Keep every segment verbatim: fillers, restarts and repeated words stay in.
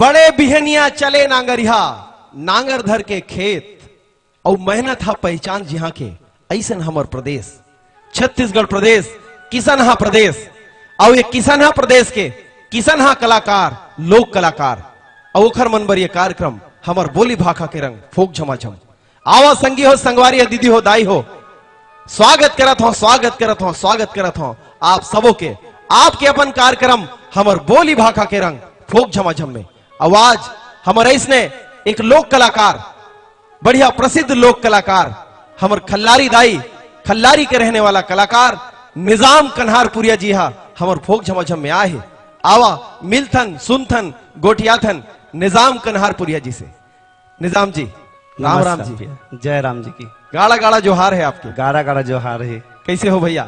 अरे बिहनिया चले नांगरिहा, नांगर धर के खेत, अउ मेहनत हा पहचान जिहाँ के, अइसन हमर प्रदेश, छत्तीसगढ़ प्रदेश, किसनहा प्रदेश, अउ ये किसनहा प्रदेश के, किसनहा कलाकार, लोक कलाकार, अउ ओखर मन बर ये कार्यक्रम, हमर बोली भाखा के रंग, फोक झमाझम। आवा संगी हो, संगवारी हो, दीदी हो, दाई हो, स्वागत करत हों, स्वागत करत हों, स्वागत करत हों आप सबो के, आपके अपन कार्यक्रम, हमर बोली भाखा के रंग, फोक झमाझम में। अउ आज हमर अइसने एक लोक कलाकार, बढ़िया प्रसिद्ध लोक कलाकार, हमर खल्लारी दाई, खल्लारी के रहने वाला कलाकार निजाम कन्हारपुरिया जी हा हमर फोक झमाझम में आए हे। आवा, मिलथन, सुनथन, गोठियाथन निजाम कन्हारपुरिया जी से। निजाम जी, राम राम नमस्कार जी। भैया, जय राम जी की। गाड़ा गाड़ा जोहार हे आपके। गाड़ा गाड़ा जोहार हे। कैसे हो भैया?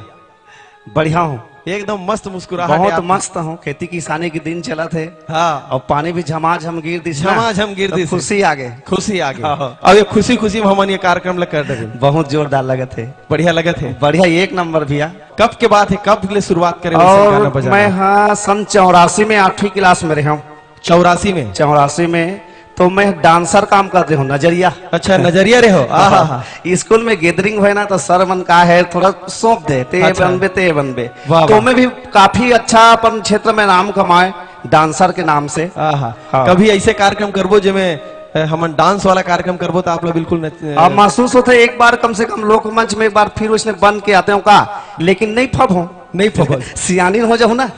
बढ़िया हूँ। एकदम मस्त मुस्कुराहट हे बहुत आपके। मस्त हूँ, खेती किसानी के दिन चलत हे। हाँ। अउ पानी भी झमाझम गिर दिस ना, झमाझम गिर त दिस हे। खुशी आ गे। खुशी आ गे। हाँ। अउ ये खुशी खुशी में हमन ये कार्यक्रम ल कर देबे। बहुत जोरदार लगत हे। बढ़िया लगत हे। बढ़िया, एक नंबर भैया। कब के बात हे, कब ले शुरुआत करे हो अइसन अउ गाना बजाना? मैं, हाँ, सन चौरासी में आठवीं क्लास में रहे हूँ। चौरासी में? चौरासी में तो मैं डांसर काम करते हूँ, नजरिया। अच्छा, नजरिया रहे हो? आहा, हाँ। स्कूल में गैदरिंग होय ना, तो सर मन का हे, थोड़ा सौंप दे, ते अच्छा। बनबे, ते बनबे। वाह, तो वाह। मैं भी काफी अच्छा अपन क्षेत्र में नाम कमाए डांसर के नाम से। आहा। हाँ। कभी अइसे कार्यक्रम करबो जेमे, अ, हमन डांस वाला कार्यक्रम करबो तो आप लोग बिल्कुल नच-, अब महसूस होथे एक बार कम से कम लोकमंच में एक बार फिर उसने बन के आते हो का, लेकिन नहीं फब हो। नहीं फबल। सियानी हो जाओ ना,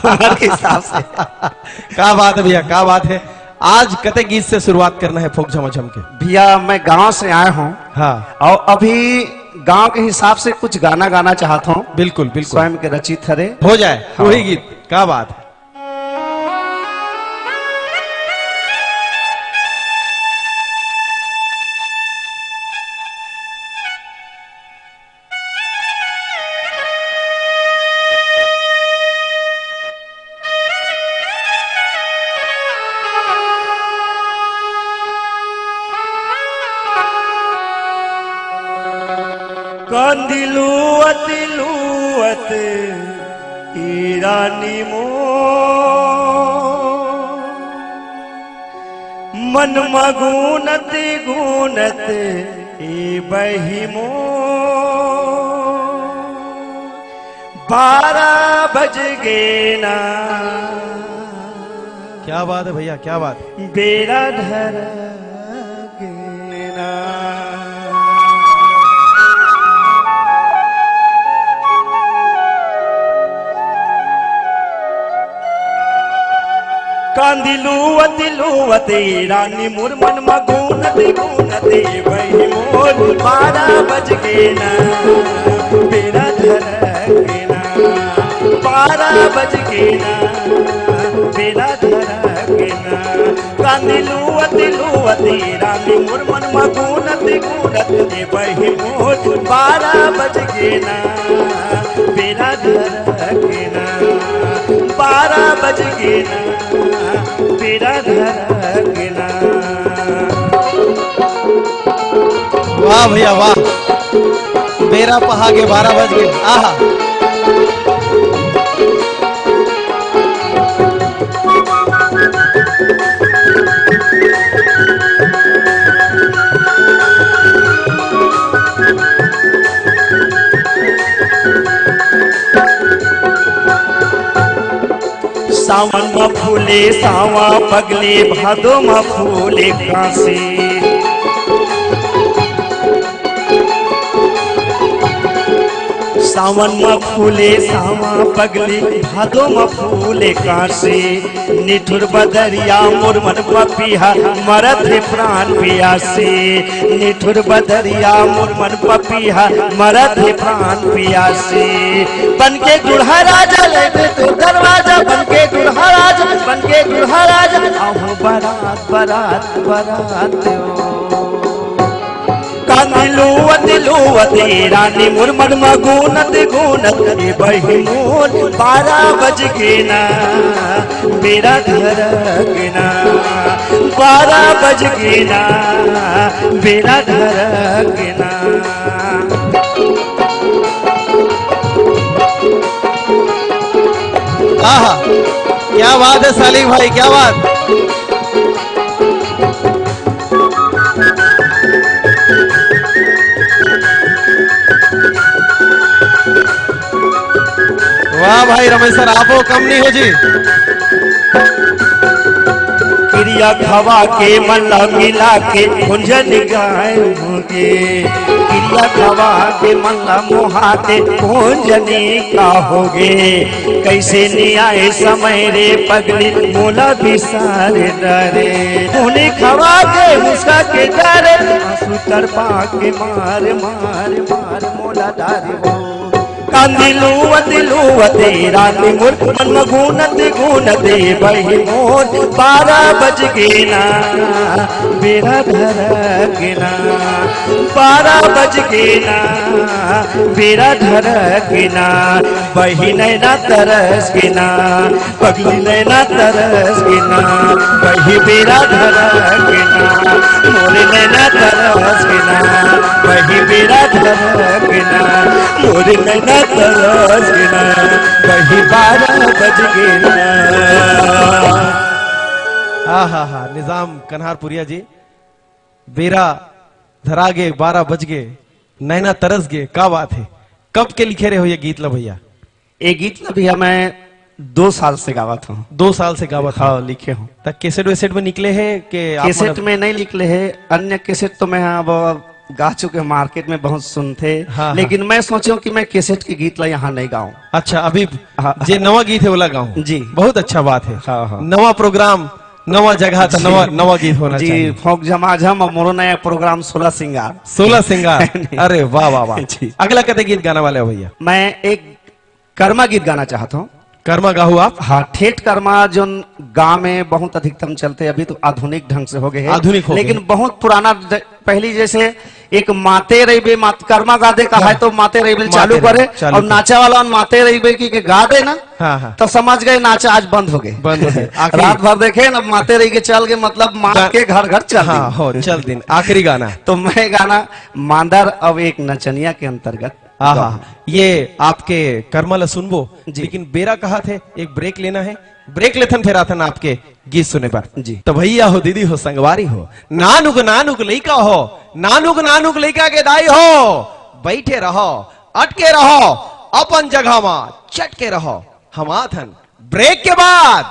उम्र के हिसाब से। का बात हे भैया, का बात हे। आज कते गीत से शुरुआत करना हे फोक झमाझम के? भैया, मैं गांव से आया हूँ। हाँ। अउ अभी गांव के हिसाब से कुछ गाना गाना चाहत हूँ। बिल्कुल, बिल्कुल। स्वयं के रचित हरे। हो जाए, हाँ। वही गीत। का बात हे। कांदी लुवत लुवत ए रानी मोर, मन म गुनत गुनत ए बहिमो, बारह बज गे ना। क्या बात है भैया, क्या बात है। बेरा ढर गे ना। कांदी लुवत लुवत ए रानी मोर मन म गुनत गुनत ए बहिमो, बारह बज गे ना, बेरा ढर गे ना। बारह बज गे ना, बेरा ढर गे ना। कांदी लुवत लुवत ए रानी मोर मन म गुनत गुनत ए बहिमो, बारह बज गे ना, बेरा ढर गे ना। बारह बज गे ना, बेरा ढर गे ना। वाह भैया वाह, बेरा पहा गे, बारह बज गे। आहा। सावन म फूले सावा पगली, भादो म फूले कांसी। सावन म फूले सावा पगली, भादो म फूले कांसी। निठुर बदरिया मोर मन पपिहा, मरत हे प्राण पियासी। निठुर बदरिया मोर मन पपिहा, मरत हे प्राण पियासी। बन के दूल्हा राजा लेबे तोर दरवाजा, बन के दूल्हा राजा, बन के दूल्हा राजा, आहूँ बारात, बारात, बारात ओ। कांदी लुवत लुवत ए रानी मोर मन म गुनत गुनत ए बहिमो, बारह बज गे ना, बेरा ढर गे ना। बारह बज गे ना, बेरा ढर गे ना। आहा, क्या बात है सालिक भाई, क्या बात। वाह भाई रमेश सर, आपो कम नहीं हो जी। किरिया खवा के मन ला मिला के कुंजन गाय होगे। किरिया खवा के मन ला मोहाते कुंजनी का होगे। कैसे नी आए समय रे पगली मोला बिसार डारे। उन्हें खवा के मुस्का के डारे, आंसू तड़पा के मार मार मार मोला डारे हो। कांदी लुवत लुवत रात मोर मन गुनत गुनत बही मोर। बारह बज गे ना, बेरा धर गे ना। बारह बज गे ना, बेरा धर गे ना। बही नैना तरस गे ना, पगली नैना तरस गे ना। बही बेरा धर गे ना, मोरे नैना तरस गे ना। बही बेरा धर गे ना, मोरे नैना तरस गे ना। बही बारह बज गे ना। हा हा हा, निजाम कन्हारपुरिया जी, बेरा धरा गे, बारह बज गे, नैना तरस गे, का बात है। कब के लिखे रहे हो ये गीत ला भैया? ये गीत ला भैया मैं दो साल से गावत हूँ। दो साल से गावत हो? हाँ, लिखे हूँ। त कैसेट वैसेट में निकले है कि आप कैसेट मतलब में नहीं निकले है, अन्य कैसेट तो मैं अब गा चुके हैं, मार्केट में बहुत सुनते, हाँ, हाँ। लेकिन मैं सोचूं कि मैं कैसेट के गीत ला यहाँ नहीं गाऊं। अच्छा, अभी हाँ। जे नवा गीत है ओला गाऊं। जी। बहुत अच्छा बात है। हाँ, हाँ। नवा प्रोग्राम, नवा जगह, त जी। नवा, नवा गीत होना जी, चाहिए। फोक झमाझम और मोरो नया प्रोग्राम सोलह सिंगार। सोलह सिंगार। अरे वाह, वाह, वाह। जी। अगला कते गीत गाना वाले हो भैया? मैं एक कर्मा गीत गाना चाहता हूँ। कर्मा गाहू आप? हाँ, ठेठ कर्मा जोन गांव में बहुत अधिकतम चलते, अभी तो आधुनिक ढंग से हो गए हैं। आधुनिक हो गए। लेकिन बहुत पुराना ज-, पहली जैसे एक माते रहिबे, मात-, कर्मा गादे का है हाँ। तो माते रहिबे माते चालू रहिबे करे, चालू और करे। नाचा वाला माते रहिबे की के गा दे ना, हाँ, हाँ। तो समझ गए नाचा आज बंद हो गए। बंद हो गए। आखिरी रात भर देखे ना, माते रहिबे चल गए, मतलब मात गा-, के घर घर चल हाँ, दिन। हो, चल दिन। आखिरी गाना। तो मैं गाना मांदर अब एक नचनिया के अंतर्गत आहा, गाऊं। ये आपके कर्मा ला सुनबो, जी। लेकिन बेरा कहा थे, एक ब्रेक लेना है, ब्रेक लेथन फिर आथन आपके गीत सुने बर। जी। तो भैया हो, दीदी हो, संगवारी हो, नानुक नानुक लइका हो, नानुक नानुक लइका के दाई हो, बैठे रहो, अटके रहो, अपन जगह मा चटके रहो। हम आथन ब्रेक के बाद।